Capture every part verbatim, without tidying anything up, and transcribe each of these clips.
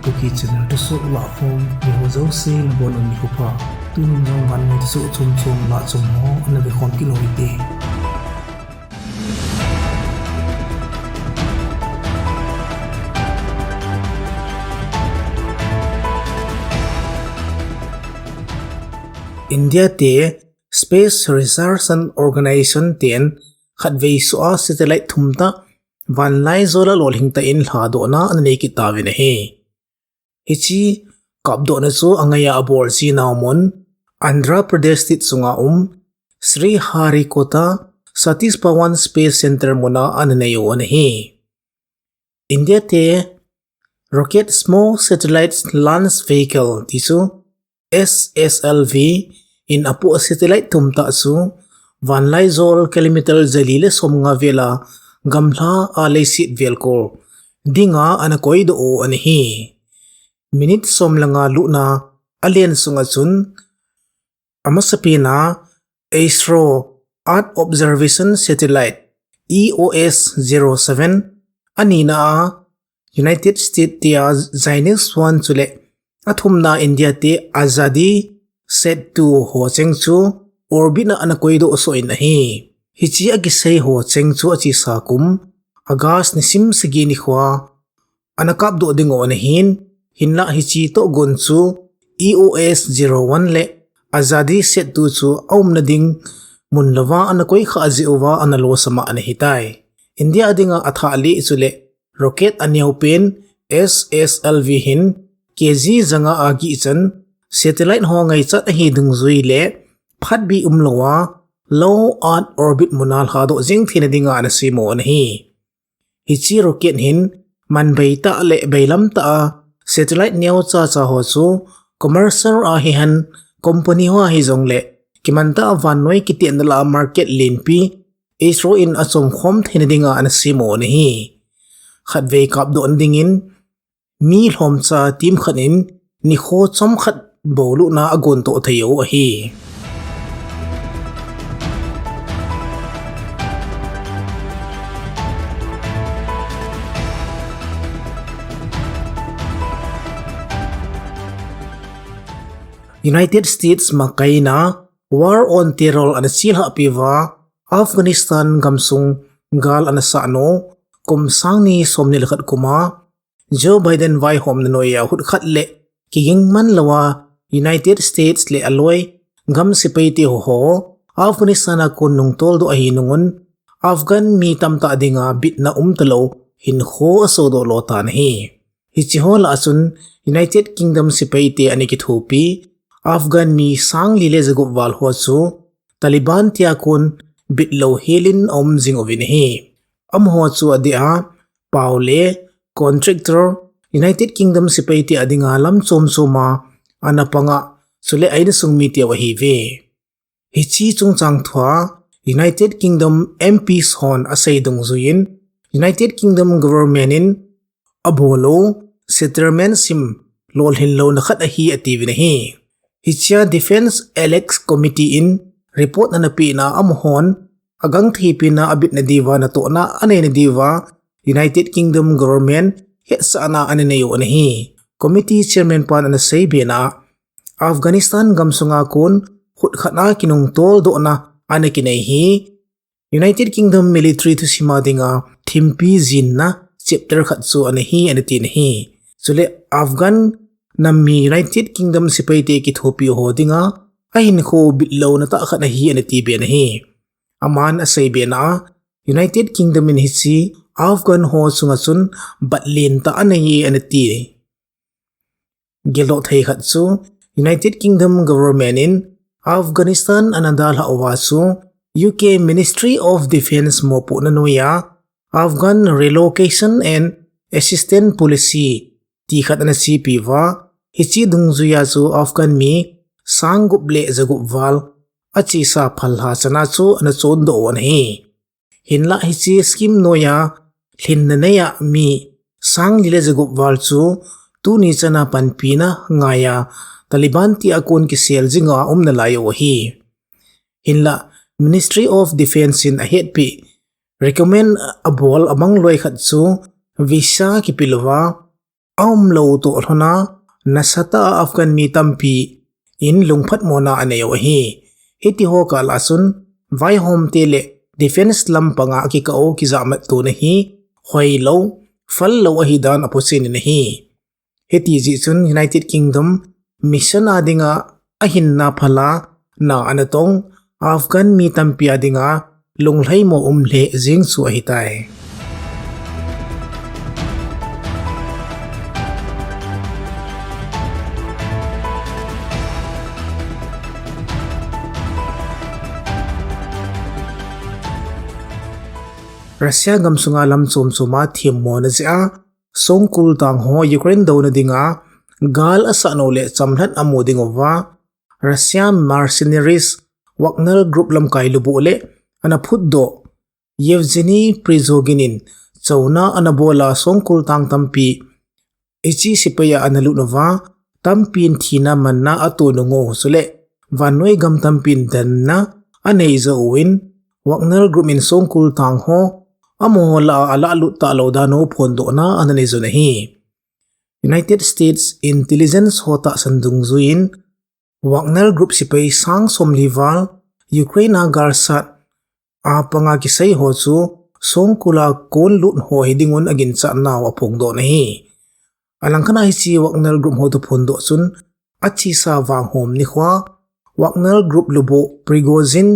Kuki channel thusoh lahkhom, mi ho jouse nabonun nikho pha. Tunin jong vannoi thusoh chomchom lahchom ho ana vekhom kit u hite. India te Space Research and Organization ten khatvei soh a satellite thum tah vanlaijol a lolhing tah in lhadohna ana nei kit tauvin ahi. Hiche kapdohna chu angaiya abol ji nau mun Andhra Pradesh state sunga um Sriharikota Satish Dhawan Space Centre muna ana nei u ana hi. India te Rocket Small Satellite Launch Vehicle ti chu S S L V in apoh satellite thum tah chu vanlaijol kilometer jali le somnga vela gamla a leiset velkol dinga ana koidoh u ana hi. Minute som le nga lutna alen sunga chun amasapena ISRO Earth Observation Satellite, E O S zero seven, anina a United States tia Zainis one chule athumna India te Azadi Set two ho cheng chu orbit a ana koidoh soh in ahi. Hiche akisei ho cheng chu achesa kum August nisim sagi nikhoa ana kapdoh ding u ana hin, hinlah hiche tohgon chu E O S zero one le Azadi Set two chu aumna ding mun louva ana koikhah jeh uva ana losam a ana hitai. India dinga athah lih chule rocket aneopen S S L V hin K G janga agih chan satellite ho ngaichat ahi dungjui le phatbih umlouva low Earth orbit muna lhadoh jeng theina dinga ana sem u ana hi. Hiche rocket hin manbei tah le beilam tah a satellite neocha cha ho chu commercial a hihen company ho hijongle kimantah a vannoi kitehna lah a market lenpi ISRO in achomkhom theina dinga ana sem u ana hi. Khatvei kapdohna dingin mi lhomcha team khat in nikho chomkhat bou lutna agontoh thei u ahi. United States makaina War on Terror ana chelhahpi uva Afghanistan gamsung gal ana sahnu kum sangni somni le khat kuma Joe Biden vaihomna noiya hutkhat le kiging manlouva United States le aloi gam sepaite ho ho Afghanistan a kon nungtoldoh ahi nungun Afghan mi tamtah dinga bitna umtalou hinkho asodoh lo tan ahi. Hiche ho lah a chun United Kingdom sepaite ana kithopi Afghan mi sangli le jagup val ho chu Taliban tia kon bitlou helin aum jing uvin ahi. Amaho chu adeh a pao le contractor, United Kingdom sepaite a dinga lam chomchoma ana panga chule a insung miteu ahiuve. Hiche chungchang thua United Kingdom M Ps hon asei dungjuiyin United Kingdom government in abol u settlement sim lolhin louna khat ahi atiuvin ahi. Hichea Defence Alex Committee in report ana pehna amahon agangtheipina abitna diuva natohna aneina diuva United Kingdom government hetsahna ana nei u ana hi. Committee chairman pan ana seibena Afghanistan gamsunga kon hutkhat a kinungtoldohna ana kinei hi United Kingdom military thusima dinga thimpi jinna chapter khat chu ana hi ana tin ahi. Chule Afghan nam mi United Kingdom sepaite kithopi ho dinga ahinkho bitlouna tah khat ahi ana tiben ahi. Aman aseibena United Kingdom in hiche Afghan ho chunga chun bat lentah anei e ana ti. Geldoh thei khat chu United Kingdom government in Afghanistan ana dalhah uva chu U K Ministry of Defence mopohna noiya Afghan Relocation and Assistance Policy ti khat ana chepi uva, hiche dungjuiya chu Afghan mi sang gup le jagup val achesa phalha chana chu ana chondoh u ana hi. Hinlah hiche scheme noiya lhinna neiya mi sang li le jagup val chu tuni chana panpina ngaiya Taliban tia kon kisel jinga um nalai u ahi. Hinlah Ministry of Defence in ahetpi recommend abol abang loi khat chu visa kipelouva aumlou toh lhona, nasatah a Afghan mi tampi in lungphatmona anei u ahi. Hitiho kah lah a chun, vaihomte le defence lampanga kikah u kijahmat tona hi hoilou, phallou ahidan aphotchen in ahi. Hiti jeh chun United Kingdom mission a dinga ahinna phalna anatong Afghan mi tampi a dinga lunglhaimo um lheh jeng chu ahitai. Russia gamsunga lam chom choma themmona jeh a, songkul tang ho Ukraine douna dinga gal asah nau le chamlhat amu dinguva, Russia mercenaries Wagner Group lamkai lubuh le anaphutdoh Yevgeny Prigozhin in chouna anabol a songkul tang tampi hiche sepai a analut uva, tampin thina manna ato nungu chule vannoi gam tampin danna anei jouvin, Wagner Group in songkul tang ho amaho lah a alahlut talou dan u phondohna ananei jun ahi. United States intelligence ho tahsan dungjuiyin, Wagner Group sepai sang somli val Ukraine a galsat a panga kisei ho chu songkul a kon lut ho hiding un aginchat nau aphongdoh in ahi. Alangkhat a hiche Wagner Group ho toh phondoh chun achesa vanghom nikhoa Wagner Group lubuh Prigozhin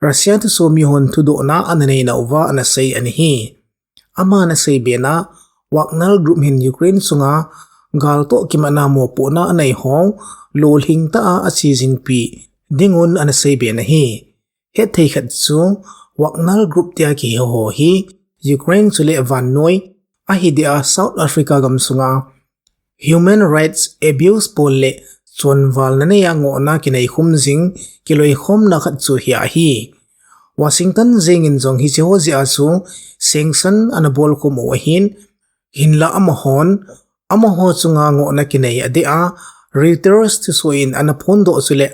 Russia thusomi hon thudohna ananei nauva anasei in ahi. Aman asei bena, Wagner Group hin Ukraine sunga gal toh kimatna mopohna anei ho lolhing tah a ache jingpi ding un anasei be in ahi. Hetthei khat chu Wagner Group tia kihe ho hi Ukraine chule vannoi ahi dia South Africa gamsunga human rights abuse pol le chonvalna nei a ngohna kinei khum jing kiloikhomna khat chu hi ahi. Washington jeng in jong hiche ho jeh a chu sanction anabol khum u ahin, hinlah amahon amaho chunga ngohna kinei adeh a Reuters thusoh in anaphondoh chule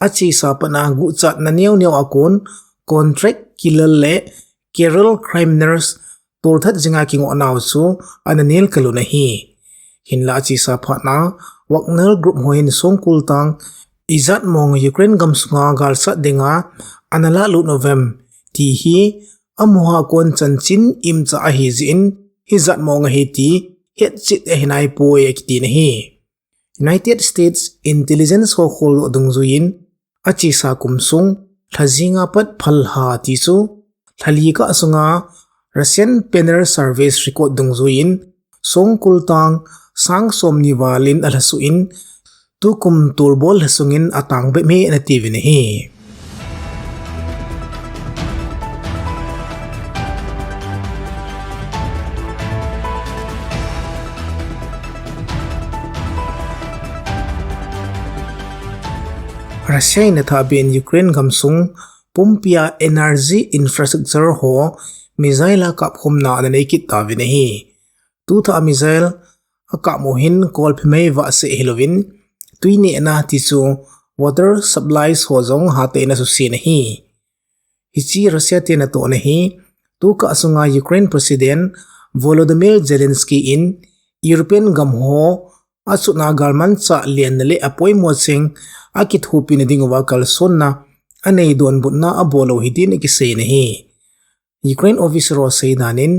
achesa pat a guhchatna neo neo a kon contract killer le career criminals tolthat jinga kingoh nau chu ananel kal un ahi. Hinlah achesa phat a Wagner Group ho hin songkul tang ijat mong Ukraine gamsunga galsat dinga analahlut uvem ti hi amaho a kon chanchin imcha ahi jeh in hijat mong ahi ti hetchet ahi naipoi akiti in ahi. United States intelligence ho kholdoh dungjuiyin achesa kum sung lha jinga pat phal lha ti chu lha li kah sunga Russian Penal Service record dungjuiyin songkul tang sang somni val in alhasuh in tukum tolbol lha sungin atang bep e anatiuvin ahi. Russia in athahbeh in Ukraine gamsung pumpia energy infrastructure ho missile a kapkhumna ananei kit tauvin ahi. Tuthah a missile akap u hin kolphimei vah seh hilouvin, twi nehna tichu water supplies ho jong hatah in asusen ahi. Hiche Russia te natohna hi tukah sunga Ukraine President Volodymyr Zelensky in European gam ho achutna galmanchah lenna le apoimo cheng akithopina dinguva kalsonna anei donbutna abol u hidin akisei in ahi. Ukraine officer ho seidan in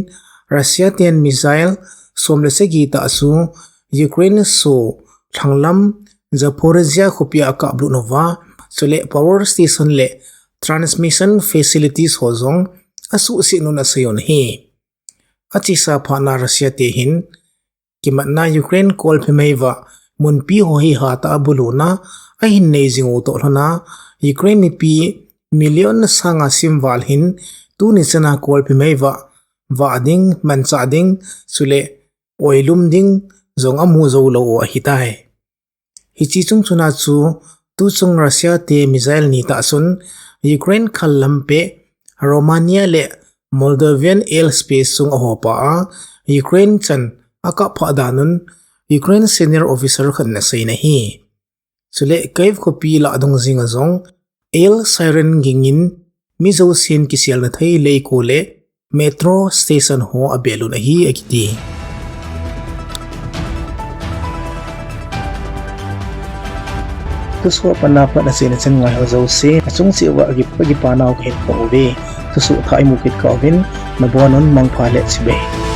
Russia ten missile som le sagi tah chu Ukraine soh lhanglam Zaporizhia khopia akaplut uva, chule power station le transmission facilities ho jong asuhset un asei un ahi. Achesa phat a Russia te hin kimatna Ukraine kolphimei vah munpi ho hi hatah a buluna ahin nei jing u toh lhona, Ukraine mipi million sanga sim val hin tuni chana kolphimei vah, vah ding, manchah ding, chule oilum ding jong amu joulou u ahitai. Hiche chungchona chu tuchung Russia te missile nitah chun Ukraine khallam peh Romania le Moldovan airspace sung ahopaa Ukraine chan akapphah dan un Ukraine senior officer khat in asei in ahi. Chule Kyiv khopi lahdung jinga jong air siren gingin mi jousen kiselna thei leiko le metro station ho abel un ahi akiti. Thusoh a pat na pat nachen nachen ngai ho jouse, achung cheh uva akipa nau kahin kou uve. Thusoh thah imu kit kah uvin, nabon un mangpha le chibai.